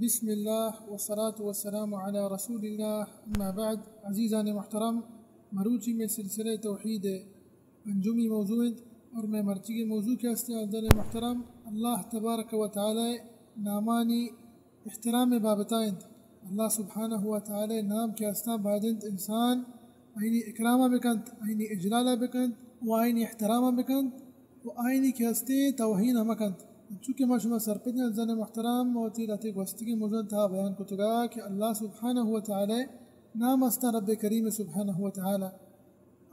بسم اللہ والصلاة والسلام علی رسول اللہ، اما بعد۔ عزیزان محترم، مروچی میں سلسلہ توحید پنجمی موضوع انت، اور میں مرچی کے موضوع کے ہستے عزیزان محترم، اللہ تبارک و تعالی نامانی احترام بابتا انت۔ اللہ سبحانہ و تعالی نام کے ہستاں باید انت انسان آئینی اکرام بکنت، آئینی اجلال بکنت و آئینی احترام بکنت و آئینی کے ہستے توہین ہم کنت۔ چونکہ ما شما سرپدیں عزیزان محترم، ما وتی لہتے گوستگیں موضوع تہا بیان کتگا کہ اللہ سبحانہ و تعالی نام ہستاں رب کریم سبحانہ و تعالی،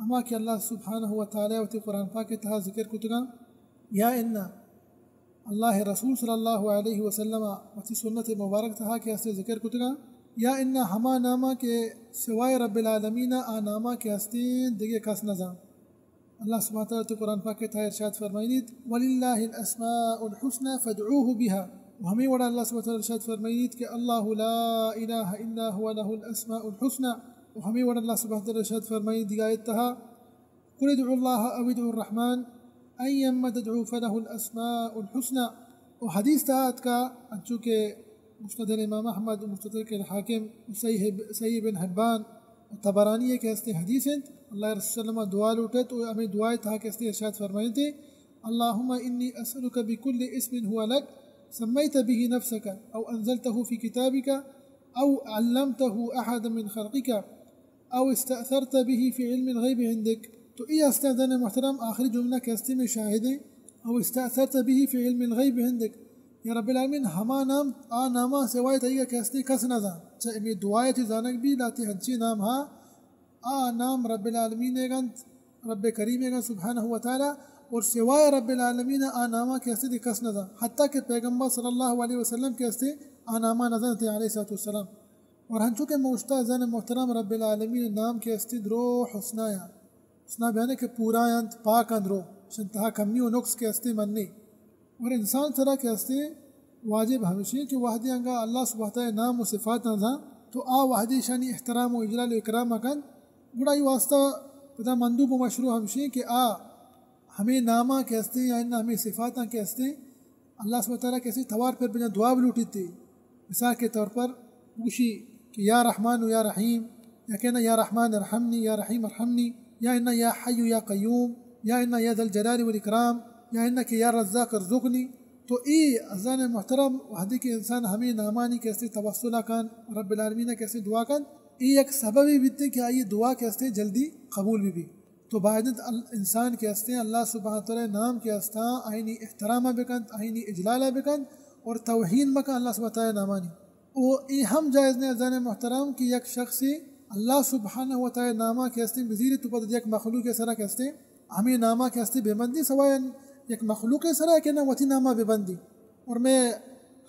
ہما کہ اللہ سبحانہ و تعالی وتی قرآن پاک تہا ذکر کتگا، یا انا اللہ رسول صلی اللہ علیہ وسلم وتی سنت مبارک تہا کہ ہستے ذکر کتگا، یا انا ہما ناما کہ سوائے رب العالمین آ ناما کہ ہستے دگہ کس نزان۔ اللہ سبحانہ وتعالی تو قرآن پاک تہا ارشاد فرمائنیت، وللہ الاسماء الحسنى فادعوه بها۔ و ہمیں وڑا اللہ سبحانہ وتعالی ارشاد فرمائنیت کہ اللہ لا الہ الا هو له الاسماء الحسنى۔ و ہمیں وڑا اللہ سبحانہ وتعالی ارشاد فرمائنیت دیگا آیت تہا، قل ادعوا الله أو ادعوا الرحمن أيما تدعوا فله الأسماء الحسنى۔ و حدیث تہا اتکا، انچو کہ مسند امام احمد و مستدرک الحاکم و صحیح، صحیح ابن حبان و طبرانی کہ ہستے حدیث انت، اللہ رسول صلی اللہ علیہ وسلم دعا لوٹت و ہمیں دعائے تہا کہ ہستے ارشاد فرمائنتے، اللهم إني أسألك بكل اسم هو لك سميت به نفسك أو أنزلته في كتابك أو علمته أحدا من خلقك أو استأثرت به في علم الغيب عندك۔ تو ای ہستیں عزیزان محترم، آخری جملہ کہ ہستے میں شاہدیں، أو استأثرت به في علم الغيب عندك۔ یا رب العالمین، ہما نام، آ ناما سوائے تئیگا کہ ہستے کس نہ زان۔ چہ امی دعائے چہ زانگ بی، لہتے ہنچی نام ہا، آ نام رب العالمین گنت، رب کریم گنت سبحانہ و تعالی، اور سوائے رب العالمین آ ناما کہ ہستے دی کس نہ زان۔ حتیٰ کہ پیغمبر صلی اللہ علیہ وسلم کہ ہستے آ ناما نہ زانتے علیہ الصلوۃ والسلام۔ اور ہنچو کہ موشتا عزیزان محترم، رب العالمین نام کہ ہستے درو حسنا یا، حسنا بیانے کہ پورا انت، پاک انت درو، شن تہا کمی و نقص کہ ہستے منی۔ اور انسان سرا کہ ہستے واجب ہمشی کہ وہدے انگا اللہ سبحانہ وتعالی نام و صفات انت تو آ وہدے شانی احترام و اجلال و اکرام کن، گڑا ای واسطہ پدا مندوب و مشروع ہمشی کہ آ ہمیں ناما کہ ہستے یا انا ہمیں صفاتاں کہ ہستے اللہ سبحانہ وتعالی کسی توار پر بجا دعا بلوٹیت۔ مثال کے طور پر گوشی کہ یا رحمان و یا رحیم، یا کہنا یا رحمان ارحمنی، یا رحیم ارحمنی، یا انا یا حی یا قیوم، یا انا یا ذا الجلال والاکرام، یا انا کہ یا رزاق ارزقنی۔ تو ای عزیزان محترم، وہدے کہ انسان ہمیں نامانی کسی توسل کن، رب العالمین کسی دعا کن، ای یک سببی بیتے کہ آئی دعا کسی جلدی قبول بی بی۔ تو باید انت ال-، انسان کہ ہستیں اللہ سبحانہ وتعالی نام کہ ہستاں آئینی احترام بکنت، آئینی اجلال بکنت اور توہین مکن اللہ سبحانہ وتعالی نامانی۔ او ای ہم جائز نہ عزیزان محترم کہ یک شخصی اللہ سبحانہ وتعالی ناما کہ ہستیں بزیری تو پد یک مخلوق سرا کہ ہستیں ہمیں ناما کہ ہستیں ببندی، سوائے یک مخلوق سرا کہ نہ وتی ناما ببندی۔ اور میں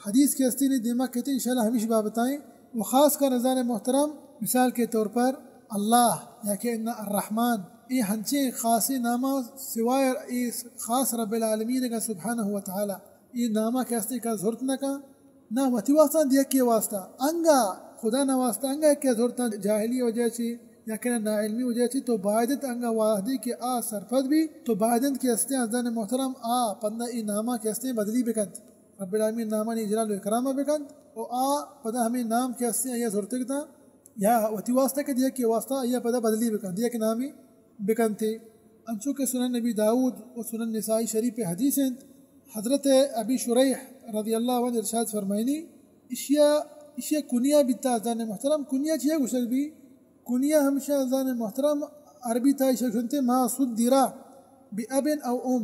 حدیث کہ ہستی نی دیما کہتے انشاءاللہ ہمیش بابتائیں۔ و خاص کر عزیزان محترم، مثال کے طور پر اللہ یا کہ انا الرحمن، ای ہنچیں خاصیں ناما سوائے ای خاص رب العالمین کا سبحانہ و تعالی، ای ناما کہ ہستی کا زرت نہ کا، نہ وتی واسطہ دیکھ کے واسطہ، انگا خدا نہ واسطہ انگا کہ زرتا جاہلی وجہ چی یا کہ نہ ناعلمی وجہ چی، تو باید انت انگا وہدے کہ آ سرپد بی، تو باید انت کہ ہستیں عزیزان محترم آ پندا ای ناما کہ ہستیں بدلی بکنت۔ رب العالمین نامانی اجلال و اکرام بکنت و آ پدا ہمیں نام کہ ہستیں آیا زرتگ تا یا وتی واسطہ کہ دیگہ کہ واسطہ آیا پدا بدلی بکنت، دیگہ کہ نامی بکنت۔ انچو کہ سنن نبی داؤد و سنن نسائی شریف حدیث انت، حضرت ابی شریح رضی اللہ عنہ ارشاد فرمائنی، اشیا، اشیا کنیا بیتا عزیزان محترم، کنیا چیا گوشگ بی؟ کنیہ ہمشہ عزیزان محترم عربی تہا ایشا گوشنتے ما صدر بأب او ام۔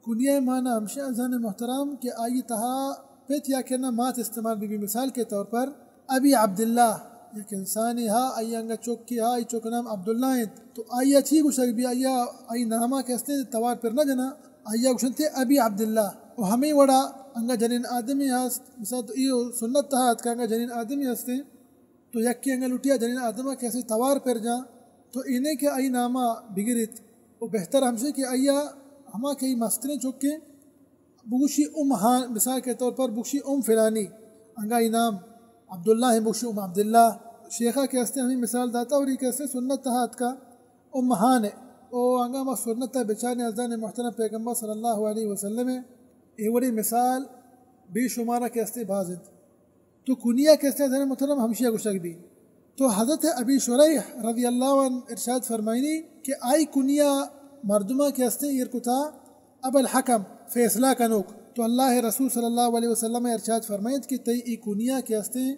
کنیہ معنی ہمشہ عزیزان محترم کہ آئی تہا پت یا کہ نہ مات استعمال بی بی۔ مثال کے طور پر ابی عبداللہ، یک انسانی ہا، آئی انگا چکی ہا، آئی چک نام عبداللہ انت، تو آئی چی گوشگ بی؟ آئی، آئی ناما کہ ہستے توار پر نہ جنا، آئی گوشنتے ابی عبداللہ۔ و ہمیں وڑا انگا جنین آدمی ہست، مثال تو ایو سنت تہا اتکا انگا جنین آدمی ہستے، تو یکے انگا لوٹیا جنین آدما کہ ہستے توار پر جاں، تو اینے کہ آئی ناما بگریت، و بہتر ہمشے کہ آئیا ہما کہ ای مستریں چکے بگوشی ام ہان، مثال کے طور پر بگوشی ام فلانی، انگا ای نام عبداللہ ہیں بگوشی ام عبداللہ۔ شیخا کہ ہستے ہمیں مثال داتا اور یہ کہ ہستے سنت تہا اتکا ام ہان ہے۔ او انگا ما سنت بچاریں عزیزان محترم پیغمبر صلی اللہ علیہ وسلم ہے۔ اے وڑی مثال بے شمارا کہ ہستے باز انت۔ تو کنیہ کہ استیں عزیزان محترم ہمشی ءَ گوشگ بی۔ تو حضرت ابی شریح رضی اللہ عنہ ارشاد فرمائنی کہ آئی کنیہ مردماں کہ استیں ایر کتا ابا الحکم، فیصلہ کنوک۔ تو اللہ رسول صلی اللہ علیہ وسلم ارشاد فرمائنت کہ تئی ای کنیہ کہ استیں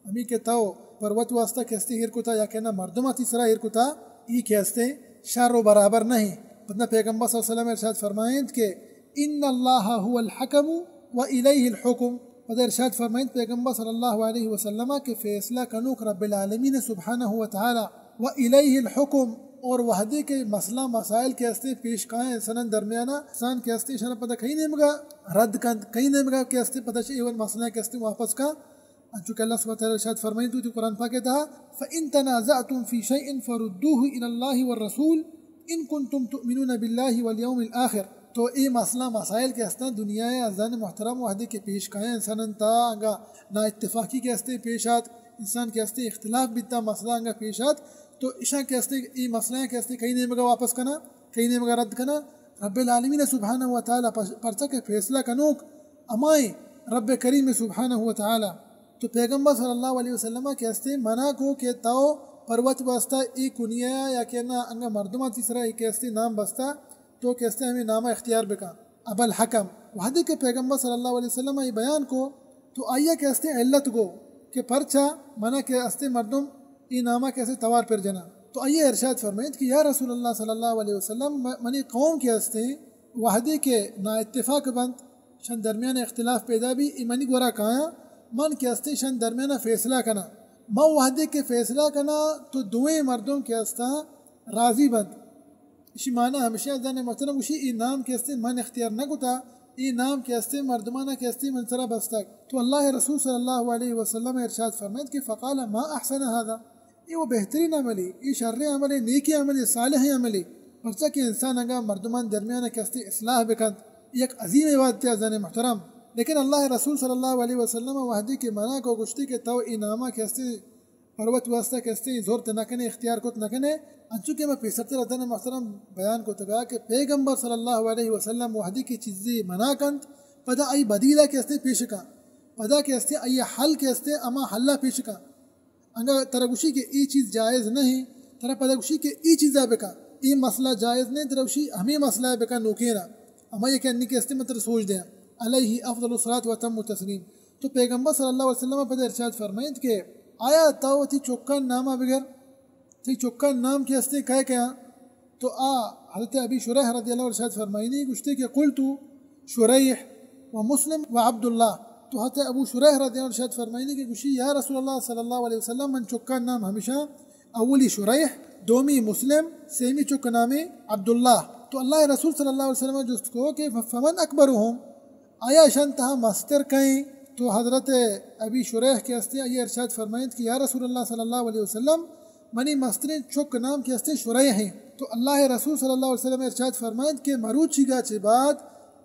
ہمے کہ تو پر وت واسطہ کہ استیں ایر کتا یا کہ نہ مردماں تئی سرا ایر کتا، ای کہ استیں شر و برابر نہیں۔ پدا پیغمبر صلی اللہ علیہ وسلم ارشاد فرمائنت کہ ان اللہ هو الحکم و الیہ الحکم۔ پدا ارشاد فرمائنت پیغمبر صلی اللہ علیہ وسلم کہ فیصلہ کنوک رب العالمین سبحانہ و تعالی، و الیہ الحکم، اور وہدے کہ مسئلہ مسائل کہ استیں پیش کائیں انساناں درمیانا، انسان کہ استیں شر پدا کئی نیمگا رد کنت، کئی نیمگا کہ استیں پدا چہ ایون مسئلہ کہ استیں واپس کا، انچو کہ اللہ سبحانہ وتعالی ارشاد فرمائیت وتی قرآن پاک ءِ تہا، فَإِن تَنَازَعْتُمْ فِي شَيْءٍ فَرُدُّوهُ إِلَى اللَّهِ وَالرَّسُولِ إِن كُنتُمْ تُؤْمِنُونَ بِاللَّهِ وَالْيَوْمِ الْآخِرِ۔ تو اے مسئلہ مسائل کہ استاں دنیا ءَ عزیزان محترم وہدے کہ پیش کائیں انساناں تا انگا نااتفاقی کہ استیں پیش آت، انسان کہ استیں اختلاف بیتا مسئلہ انگا پیش آت، تو اشاں کہ استیں اے مسئلہ کہ استیں کئی نیمگا واپس کنا، کئی نیمگا رد کنا، رب العالمین سبحانہ و تعالی پر-، پرچا کہ فیصلہ کنوک ہمائیں رب کریم سبحانہ و تعالی۔ تو پیغمبر صلی اللہ علیہ وسلم کہ استیں منع کو کہ تو پر وت واسطہ اے کنیہ یا کہ نہ انگا مردماں تئی سرا اے کہ استیں نام بستا، تو کہ استیں ہمیں نامہ اختیار بکا ابا الحکم۔ وہدے کہ پیغمبر صلی اللہ علیہ وسلم اے بیان کو تو آئیا کہ استیں علت گو کہ پرچا منا کہ استیں مردم اے نامہ کہ استیں توار پر جنا۔ تو آئیا ارشاد فرمائیت کہ یا رسول اللہ صلی اللہ علیہ وسلم، م-، منی قوم کہ استیں وہدے کہ نااتفاق بنت، شان درمیان اختلاف پیدا بی، اے منی گورا کایاں، من کہ استیں شان درمیان فیصلہ کنا۔ من وہدے کہ فیصلہ کنا تو دوئیں مردم کہ استاں راضی بنت۔ اشی معنی ہمیشہ عزیزان محترم گوشی اے نام کہ استیں من اختیار نہ کتا، اے نام کہ استیں مردمانا کہ استیں من سرا بستگ۔ تو اللہ رسول صلی اللہ علیہ وسلم ارشاد فرمائیت کہ فقال ما احسن هذا، اے وہ بہترین عملے، اے شریں عملے، نیکیں عملے، صالحیں عملے۔ پرچا کہ انسان انگا مردمان درمیان کہ استیں اصلاح بکنت، یک عظیم عبادتے عزیزان محترم۔ لیکن اللہ رسول صلی اللہ علیہ وسلم وہدے کہ منع کو گوشتی کہ تو اے ناما کہ استیں پر وت واسطہ کہ استیں زرت نہ کنے، اختیار کت نہ کنے، انچو کہ میں پیسرتر عزیزان محترم بیان کتگا کہ پیغمبر صلی اللہ علیہ وسلم وہدے کہ چیزے منع کنت، پدا آئی بدیلہ کہ استیں پیش کن، پدا کہ استیں آئی حل کہ استیں ہما حلہ پیش کن۔ انگا ترا گوشی کہ اے چیز جائز نہیں، ترا پدا گوشی کہ اے چیزا بکن، اے مسئلہ جائز نہیں، ترا گوشی ہمیں مسئلہ بکن نوکینا، ہما یک انی کہ استیں من ترا سوچ دیاں۔ علیہ افضل الصلاۃ و اتم التسلیم۔ تو پیغمبر صلی اللہ علیہ وسلم پدا ارشاد فرمائیت کہ آیا تو وتی چکان ناما بگر، تئی چکان نام کہ استیں کئے کئے آں؟ تو آ حضرت ابی شریح رضی اللہ عنہ ارشاد فرمائینی گوشتے کہ قلت شریح و مسلم و عبداللہ۔ تو حضرت ابو شریح رضی اللہ عنہ ارشاد فرمائینی کہ گوشی یا رسول اللہ صلی اللہ علیہ وسلم، من چکان نام ہمیشہ اولی شریح، دومی مسلم، سیمی چک نامی عبداللہ۔ تو اللہ رسول صلی اللہ علیہ وسلم جست کو کہ فمن اکبرهم؟ آیا اشان تہا مستر کئیں؟ تو حضرت ابی شریح کہ استیں آئی ارشاد فرمائیت کہ یا رسول اللہ صلی اللہ علیہ وسلم، منی مستریں چک نام کہ استیں شریح ہیں۔ تو اللہ رسول صلی اللہ علیہ وسلم ارشاد فرمائیت کہ مروچیگا چہ بعد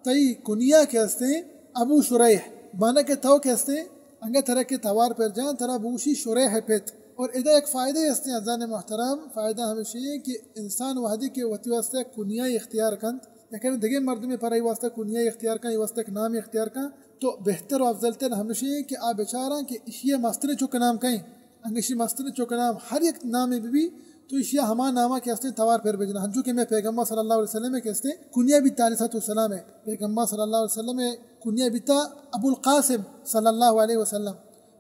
تئی کنیہ کہ استیں ابو شریح، مانا کہ تو کہ استیں انگا ترا کہ توار پر جان ترا بوشی شریح پت۔ اور ادا ایک فائدہ استیں عزیزان محترم، فائدہ ہمیشہ ہیں کہ انسان وہدے کہ وتی واسطہ کنیہ اختیار کنت، یا کہ دگہ مردمے پر ای واسطہ کنیہ اختیار کن، ای واسطہ یک نام اختیار کن، تو بہتر و افضل تر ہمیشہ ہیں کہ آ بچاراں کہ اشی مستریں چک نام کئیں۔ انگہ اشی مستریں چک نام ہر یک نامے ببی، تو اشیا ہما ناما کہ استیں توار پر بجنا، ہنچو کہ میں پیغمبر صلی اللہ علیہ وسلم کہ استیں کنیہ بیتا علیہ الصلوۃ والسلام ہے۔ پیغمبر صلی اللہ علیہ وسلم کنیہ بیتا ابو القاسم صلی اللہ علیہ وسلم۔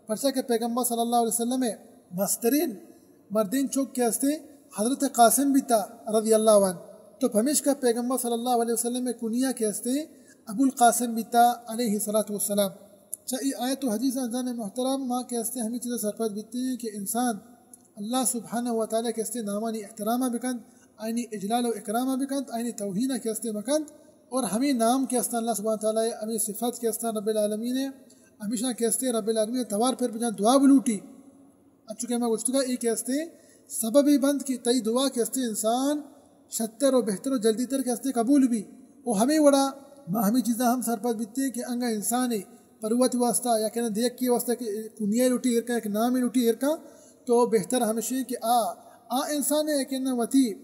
پرچا کہ پیغمبر صلی اللہ علیہ وسلم مسترین مردین چک کہ استیں حضرت قاسم بیتا رضی اللہ عنہ۔ تو پمیشکا پیغمبر صلی اللہ علیہ وسلم کنیہ کہ استیں ابو القاسم بیتا علیہ الصلوۃ والسلام۔ چہ ای آیت و حدیث عزیزان محترم ما کہ استیں ہمیں چیزا سرپد بیتے ہیں کہ انسان اللہ سبحانہ و تعالی کہ استیں نامانی احترام بکنت، آئینی اجلال و اکرام بکنت، آئینی توہین کہ استیں مکنت، اور ہمیں نام کہ استیں اللہ سبحانہ و تعالی، ہمیں صفت کہ استیں رب العالمین، ہمیشہ کہ استیں رب العالمین توار پر بجان دعا بلوٹی۔ انچو کہ ما گوشتگا اے کہ استیں سببے بنت کہ تئی دعا کہ استیں انسان شتر و بہتر و جلدی تر کہ استیں قبول بی۔ و ہمیں وڑا ما ہمیں چیزاں ہم سرپد بیتے کہ انگا انسانے پر وت واسطہ یا کہ نہ دیکھ کے واسطہ کہ کنیہ لوٹی ہر کن، یک نام لوٹی ہر کن، تو بہتر ہمیشہ کہ آ، آ انسانے کہ نہ وتی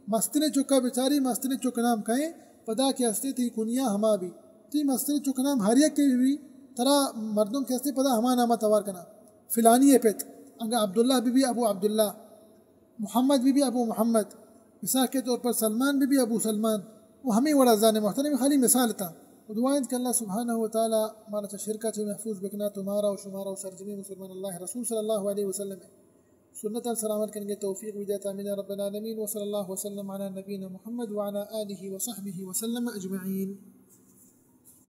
مستریں چکا بچاری، مستریں چک نام کئیں، پدا کہ استیں تئی کنیہ ہما بی۔ تئی مستریں چک نام ہر یک کہ بی، ترا مردم کہ استیں پدا ہما ناما توار کنا۔ فلانی ءِ پت، اگاں عبداللہ بہ بی، ابو عبداللہ، محمد بہ بی، ابو محمد، مثال کے طور پر سلمان بہ بی، ابو سلمان، و ہمے وڑا عزیزان محترم، خالی مثال اتاں۔ و دعا انت کہ اللہ سبحانہ و تعالی مارا چہ شرکا چہ محفوظ بکنات و مارا و شمارا و سرجمیں مسلمان اللہ رسول صلی اللہ علیہ وسلم سنت سر عمل کنگے توفیق بدات۔ آمین رب العالمین۔ وصلی اللہ وسلم علی نبینا محمد وعلی آلہ وصحبہ وسلم اجمعین۔